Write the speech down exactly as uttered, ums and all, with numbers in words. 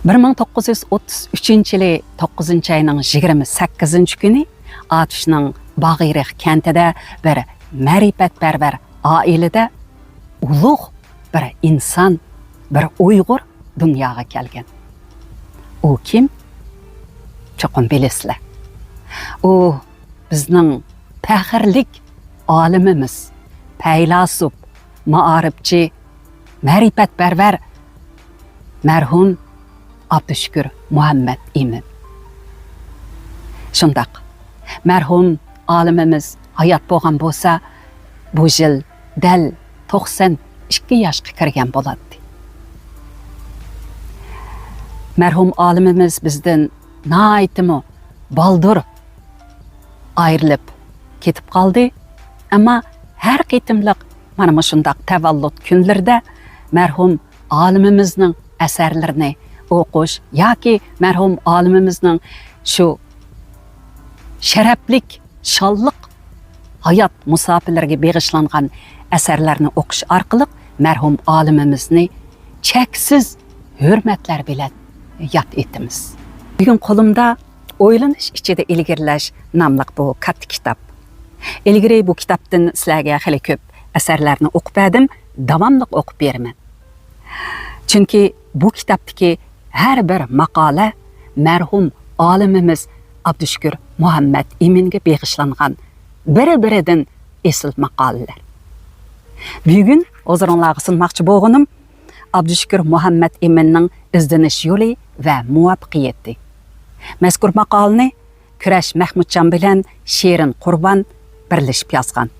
بىر مىڭ توققۇز يۈز ئوتتۇز ئۈچىنچى يىلى توققۇزىنچى ئاينىڭ يىگىرمە سەككىزىنچى كۈنى ئاتۇشنىڭ باغىرىق كەنتىدە بىر مەرىپەتپەرۋەر ئائىلىدە ئۇلۇغ بىر ئىنسان، بىر ئۇيغۇر دۇنياغا كەلگەن. ئۇ كىم؟ چوقۇم بىلىسىلەر. ئۇ بىزنىڭ پەخىرلىك ئالىمىمىز، پەيلاسوپ، مائارىپچى، مەرىپەتپەرۋەر مەرھۇم ئابدۇشۈكۈر مۇھەممەت ئىمىن. شۇنداق، مەرھۇم ئالىمىمىز ھايات بولغان بولسا، بۇ يىل دەل توقسان ئىككى ياشقا كىرگەن بولاتتى. مەرھۇم ئالىمىمىز بىزدىن ناھايىتىمۇ بالدۇر ئايرىلىپ كېتىپ قالدى. ئەمما ھەر قېتىملىق مانا مۇشۇنداق تەۋەللۇت كۈنلىرىدە مەرھۇم ئالىمىمىزنىڭ ئەسەرلىرىنى ئوقۇش ياكى مەرھۇم ئالىمىمىزنىڭ شۇ شەرەپلىك، شانلىق ھايات مۇساپىلىرىگە بېغىشلانغان ئەسەرلەرنى ئوقۇش ئارقىلىق مەرھۇم ئالىمىمىزنى چەكسىز ھۆرمەتلەر بىلەن ياد ئېتىمىز. بۈگۈن قولۇمدا ئويلىنىش ئىچىدە ئىلگىرىلەش ناملىق بۇ كاتتا كىتاب. ئىلگىرى بۇ كىتابتىن سىلەرگە خېلى كۆپ ئەسەرلەرنى ئوقۇپ بەردىم، داۋاملىق ئوقۇپ بېرىمەن. چۈنكى بۇ كىتابتىكى ھەر بىر ماقالە مەرھۇم ئالىمىمىز ئابدۇشۈكۈر مۇھەممەت ئىمىنگە بېغىشلانغان بىر-بىرىدىن ئېسىل ماقالىلەر. بۈگۈن ھۇزۇرۇڭلارغا سۇنماقچى بولغىنىم ئابدۇشۈكۈر مۇھەممەت ئىمىننىڭ ئىزدىنىش يولى ۋە مۇۋەپپەقىيىتى. مەزكۇر ماقالىنى كۈرەش مەخمۇتجان بىلەن شېرىن قۇربان بىرلىشىپ يازغان.